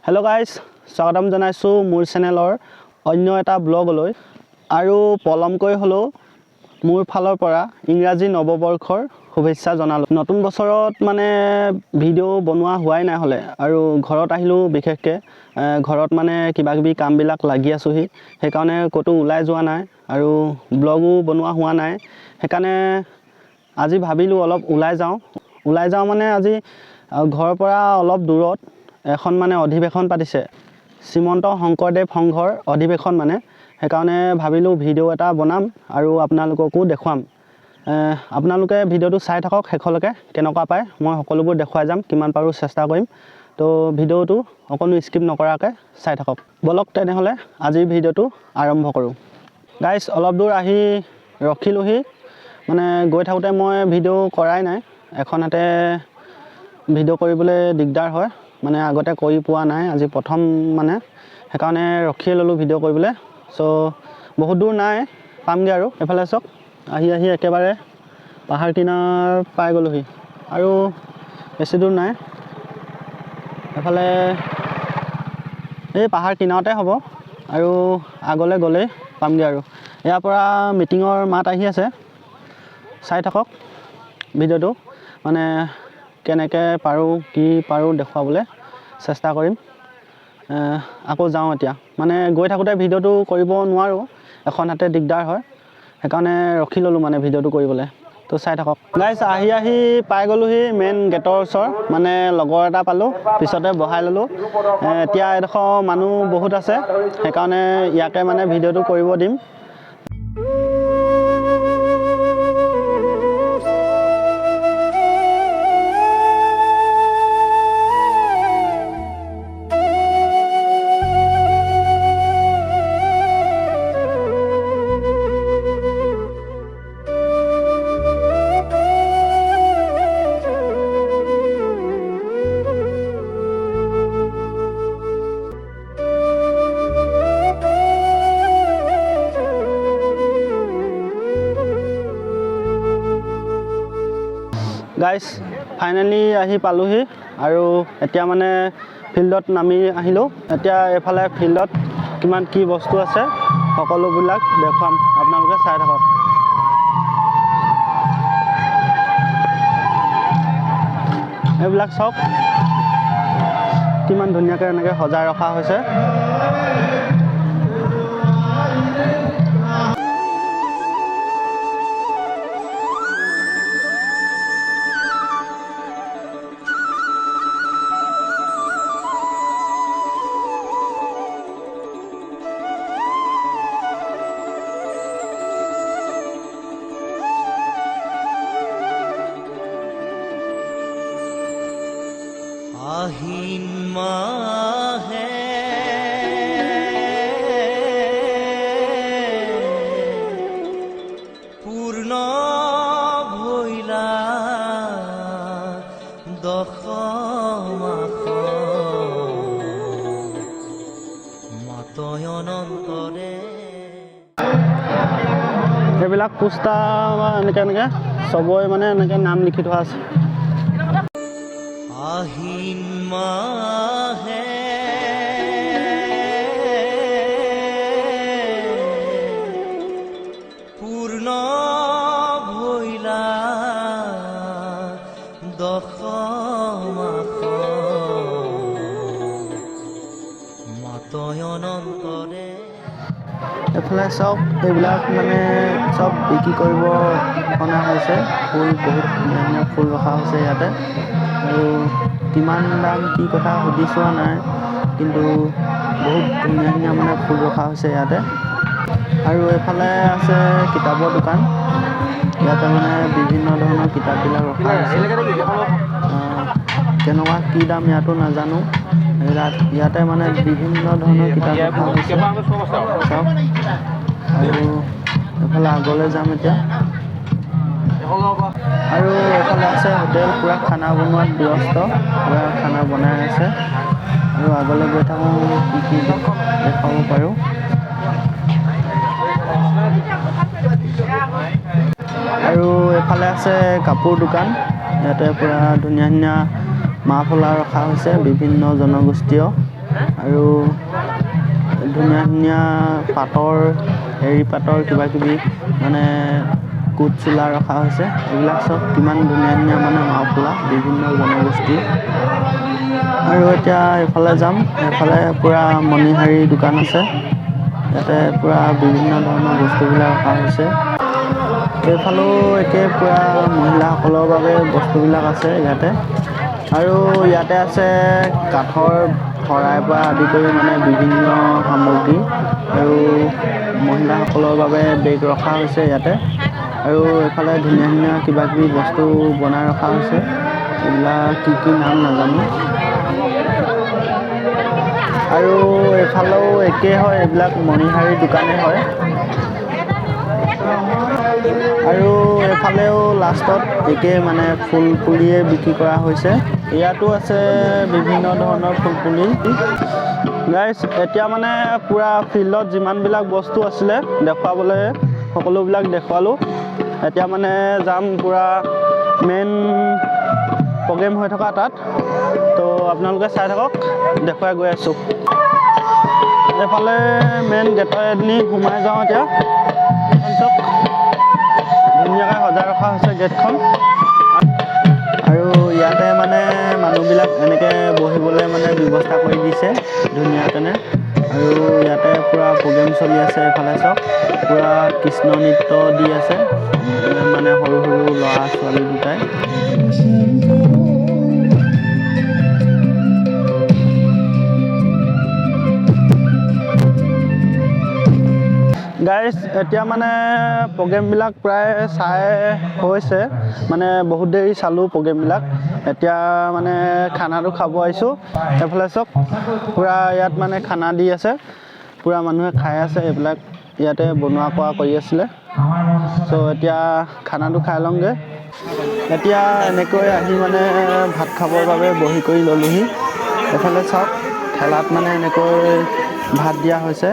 Hello' guys, স্বাগতম জনাইছোঁ মোৰ চেনেলৰ অন্য এটা ব্লগলৈ। আৰু পলমকৈ হ'লেও মোৰ ফালৰ পৰা ইংৰাজী নৱবৰ্ষৰ শুভেচ্ছা জনালোঁ। নতুন বছৰত মানে ভিডিঅ' বনোৱা হোৱাই নাই হ'লে আৰু ঘৰত আহিলোঁ। বিশেষকৈ ঘৰত মানে কিবা কিবি কামবিলাক লাগি আছোঁহি, সেইকাৰণে ক'তো ওলাই যোৱা নাই আৰু ব্লগো বনোৱা হোৱা নাই। সেইকাৰণে আজি ভাবিলোঁ অলপ ওলাই যাওঁ। ওলাই যাওঁ মানে আজি ঘৰৰ পৰা অলপ দূৰত এখন মানে অধিৱেশন পাতিছে, শ্ৰীমন্ত শংকৰদেৱ সংঘৰ অধিৱেশন মানে। সেইকাৰণে ভাবিলোঁ ভিডিঅ' এটা বনাম আৰু আপোনালোককো দেখুৱাম। আপোনালোকে ভিডিঅ'টো চাই থাকক শেষলৈকে, কেনেকুৱা পায় মই সকলোবোৰ দেখুৱাই যাম, কিমান পাৰোঁ চেষ্টা কৰিম। তো ভিডিঅ'টো অকণো স্কিপ নকৰাকৈ চাই থাকক। ব'লক তেনেহ'লে আজিৰ ভিডিঅ'টো আৰম্ভ কৰোঁ। গাইজ, অলপ দূৰ আহি ৰখিলোহি। মানে গৈ থাকোঁতে মই ভিডিঅ' কৰাই নাই, এখন হাতে ভিডিঅ' কৰিবলৈ দিগদাৰ হয়, মানে আগতে কৰি পোৱা নাই, আজি প্ৰথম মানে, সেইকাৰণে ৰখিয়ে ল'লোঁ ভিডিঅ' কৰিবলৈ। চ' বহুত দূৰ নাই, পামগৈ আৰু। এইফালে চাওক, আহি আহি একেবাৰে পাহাৰ কিনাৰ পাই গ'লোহি আৰু বেছি দূৰ নাই। এফালে এই পাহাৰ কিনাৰতে হ'ব আৰু আগলৈ গ'লেই পামগৈ। আৰু ইয়াৰ পৰা মিটিঙৰ মাত আহি আছে। চাই থাকক ভিডিঅ'টো, মানে কেনেকৈ পাৰোঁ কি পাৰোঁ দেখুৱাবলৈ চেষ্টা কৰিম। আকৌ যাওঁ এতিয়া। মানে গৈ থাকোঁতে ভিডিঅ'টো কৰিব নোৱাৰোঁ, এখন হাতে দিগদাৰ হয়, সেইকাৰণে ৰখি ল'লোঁ মানে ভিডিঅ'টো কৰিবলৈ। তো চাই থাকক গাইজ। আহি আহি পাই গ'লোহি মেইন গেটৰ ওচৰ। মানে লগৰ এটা পালোঁ, পিছতে বহাই ল'লোঁ। এতিয়া এডোখৰ মানুহ বহুত আছে, সেইকাৰণে ইয়াকে মানে ভিডিঅ'টো কৰিব দিম। গাইজ, ফাইনেলি আহি পালোহি আৰু এতিয়া মানে ফিল্ডত নামি আহিলোঁ। এতিয়া এইফালে ফিল্ডত কিমান কি বস্তু আছে সকলোবিলাক দেখুৱাম, আপোনালোকে চাই থাকক। এইবিলাক চাওক, কিমান ধুনীয়াকৈ এনেকৈ সজাই ৰখা হৈছে। আহিন মাহে পূৰ্ণ ভৈলা দশ মাস মাতয় অনন্তৰে। এইবিলাক পোষ্টাৰ বা এনেকৈ এনেকৈ চবৰে মানে এনেকৈ নাম লিখি থোৱা আছে। আহিন মাহে পূৰ্ণ ভৈলা দশ মাস মাতয় অনন্তৰে। এইফালে চাওক, এইবিলাক মানে চব বিক্ৰী কৰিব অনা হৈছে। ফুল বহুত ধুনীয়া ধুনীয়া ফুল ৰখা হৈছে ইয়াতে। আৰু কিমান দাম কি কথা সুধি চোৱা নাই, কিন্তু বহুত ধুনীয়া ধুনীয়া মানে ফুল ৰখা হৈছে ইয়াতে। আৰু এইফালে আছে কিতাপৰ দোকান। ইয়াতে মানে বিভিন্ন ধৰণৰ কিতাপবিলাক ৰখা হৈছে। কেনেকুৱা কি দাম ইয়াতো নাজানো। ইয়াতে মানে বিভিন্ন ধৰণৰ কিতাপ ৰখা হৈছে, চাওক। আৰু এইফালে আগলৈ যাম এতিয়া। আৰু এইফালে আছে হোটেল, পূৰা খানা বনোৱাত ব্যস্ত, পূৰা খানা বনাই আছে। আৰু আগলৈ গৈ থাকোঁ, কি কি দেখুৱাব পাৰোঁ। আৰু এইফালে আছে কাপোৰ দোকান। ইয়াতে পূৰা ধুনীয়া ধুনীয়া মাফলাৰ ৰখা হৈছে, বিভিন্ন জনগোষ্ঠীয়। আৰু ধুনীয়া ধুনীয়া পাটৰ, এৰী পাটৰ কিবা কিবি মানে কোট চোলা ৰখা হৈছে। এইবিলাক চব কিমান ধুনীয়া ধুনীয়া মানে মাফলা বিভিন্ন জনগোষ্ঠীৰ। আৰু এতিয়া এইফালে যাম, এইফালে পূৰা মণিহাৰী দোকান আছে। ইয়াতে পূৰা বিভিন্ন ধৰণৰ বস্তুবিলাক ৰখা হৈছে। এইফালেও একে পূৰা মহিলাসকলৰ বাবে বস্তুবিলাক আছে ইয়াতে। আৰু ইয়াতে আছে কাঠৰ শৰাইৰ পৰা আদি কৰি মানে বিভিন্ন সামগ্ৰী। আৰু মহিলাসকলৰ বাবে বেগ ৰখা হৈছে ইয়াতে। আৰু এইফালে ধুনীয়া ধুনীয়া কিবা কিবি বস্তু বনাই ৰখা হৈছে। এইবিলাক কি কি নাম নাজানো। আৰু এইফালেও একেই হয়, এইবিলাক মণিহাৰী দোকানেই হয়। আৰু এইফালেও লাষ্টত একেই মানে ফুল পুলিয়ে বিক্ৰী কৰা হৈছে। ইয়াতো আছে বিভিন্ন ধৰণৰ ফুল পুলি। গাইজ, এতিয়া মানে পূৰা ফিল্ডত যিমানবিলাক বস্তু আছিলে দেখুৱাবলৈ সকলোবিলাক দেখুৱালোঁ। এতিয়া মানে যাম পূৰা মেইন প্ৰগ্ৰেম হৈ থকা তাত। তো আপোনালোকে চাই থাকক, দেখুৱাই গৈ আছোঁ। এইফালে মেইন গেটেদি সোমাই যাওঁ এতিয়া। চাওক, ধুনীয়াকৈ সজাই ৰখা হৈছে গেটখন। আৰু ইয়াতে মানে মানুহবিলাক এনেকৈ বহিবলৈ মানে ব্যৱস্থা কৰি দিছে ধুনীয়াকৈ। আৰু ইয়াতে পূৰা প্ৰগ্ৰেম চলি আছে। এইফালে চাওক, পূৰা কৃষ্ণ নৃত্য দি আছে মানে সৰু সৰু ল'ৰা ছোৱালী দুটাই। গাইজ, এতিয়া মানে প্ৰগ্ৰেমবিলাক প্ৰায় চাই হৈছে, মানে বহুত দেৰি চালোঁ প্ৰগ্ৰেমবিলাক। এতিয়া মানে খানাটো খাব আহিছোঁ। এইফালে চাওক, পূৰা ইয়াত মানে খানা দি আছে, পূৰা মানুহে খাই আছে। এইবিলাক ইয়াতে বনোৱা কৰা কৰি আছিলে। চ' এতিয়া খানাটো খাই লওঁগৈ। এতিয়া এনেকৈ আহি মানে ভাত খাবৰ বাবে বহি কৰি ল'লোহি। এইফালে চাওক, ঠেলাত মানে এনেকৈ ভাত দিয়া হৈছে।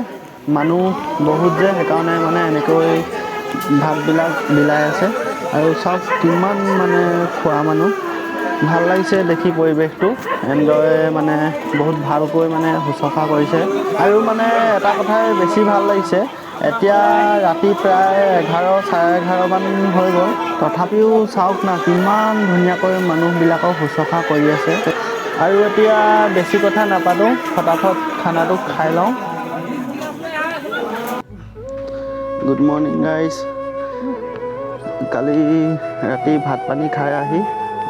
মানুহ বহুত যে, সেইকাৰণে মানে এনেকৈ ভাতবিলাক বিলাই আছে। আৰু চাওক কিমান মানে খোৱা মানুহ, ভাল লাগিছে দেখি পৰিৱেশটো। এনেদৰে মানে বহুত ভালকৈ মানে শুশ্ৰূষা কৰিছে। আৰু মানে এটা কথাই বেছি ভাল লাগিছে, এতিয়া ৰাতি প্ৰায় 11 11:30মান হৈ গ'ল, তথাপিও চাওক না কিমান ধুনীয়াকৈ মানুহবিলাকক শুশ্ৰূষা কৰি আছে। আৰু এতিয়া বেছি কথা নাপাতোঁ, ফটাফট খানাটো খাই লওঁ। গুড মৰ্ণিং গাইজ, কালি ৰাতি ভাত পানী খাই আহি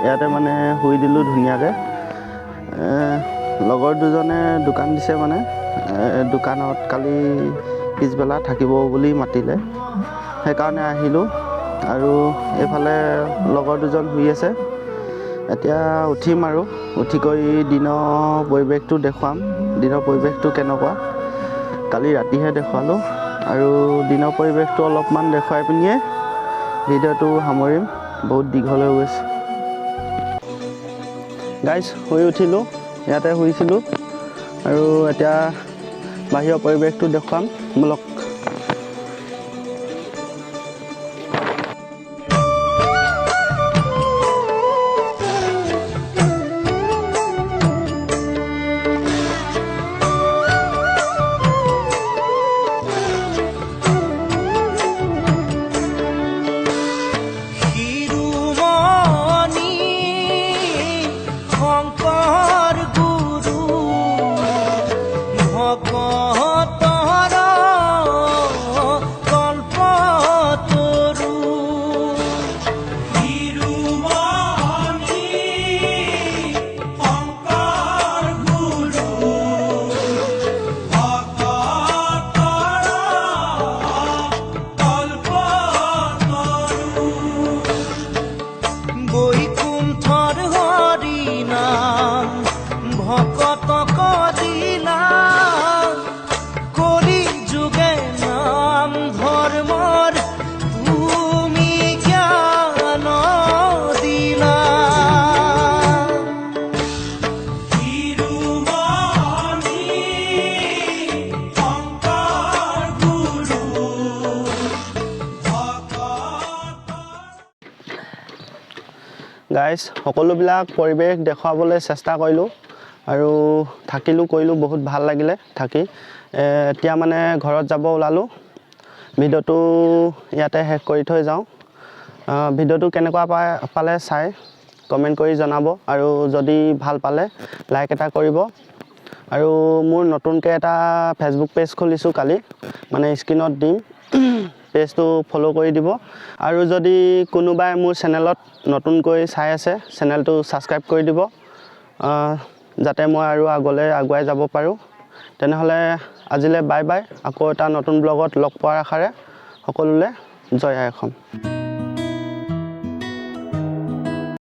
ইয়াতে মানে শুই দিলোঁ ধুনীয়াকৈ। লগৰ দুজনে দোকান দিছে, মানে দোকানত কালি পিছবেলা থাকিব বুলি মাতিলে, সেইকাৰণে আহিলোঁ। আৰু এইফালে লগৰ দুজন শুই আছে। এতিয়া উঠিম আৰু উঠি কৰি দিনৰ পৰিৱেশটো দেখুৱাম, দিনৰ পৰিৱেশটো কেনেকুৱা। কালি ৰাতিহে দেখুৱালোঁ। আৰু দিনৰ পৰিৱেশটো অলপমান দেখুৱাই পিনিয়ে ভিডিঅ'টো সামৰিম, বহুত দীঘল হৈ গৈছে। গাইজ, শুই উঠিলোঁ, ইয়াতে শুইছিলোঁ। আৰু এতিয়া বাহিৰৰ পৰিৱেশটো দেখুৱাম, ব'লক। শংকৰ গুৰু ভকতৰ কল্পতৰু, শিৰোমণি শংকৰ গুৰু ভকতৰ কল্পতৰু। বৈকুণ্ঠৰ হৰি নাম ভকতক দিলা, কলি যুগে নাম ধৰ্মৰ তুমি জ্ঞান দিলা। শিৰোমণি শংকৰ গুৰু ভকত। গাইজ, সকলোবিলাক পৰিৱেশ দেখুৱাবলৈ চেষ্টা কৰিলোঁ। আৰু থাকিলোঁ কৰিলোঁ, বহুত ভাল লাগিলে থাকি। এতিয়া মানে ঘৰত যাব ওলালোঁ। ভিডিঅ'টো ইয়াতে শেষ কৰি থৈ যাওঁ। ভিডিঅ'টো কেনেকুৱা পালে চাই কমেণ্ট কৰি জনাব আৰু যদি ভাল পালে লাইক এটা কৰিব। আৰু মোৰ নতুনকৈ এটা ফেচবুক পেজ খুলিছোঁ কালি, মানে স্ক্ৰীণত দিম, পেজটো ফ'ল' কৰি দিব। আৰু যদি কোনোবাই মোৰ চেনেলত নতুনকৈ চাই আছে, চেনেলটো ছাবস্ক্ৰাইব কৰি দিব, যাতে মই আৰু আগলৈ আগুৱাই যাব পাৰোঁ। তেনেহ'লে আজিলৈ বাই বাই। আকৌ এটা নতুন ব্লগত লগ পোৱাৰ আশাৰে সকলোলৈ জয় আই অসম।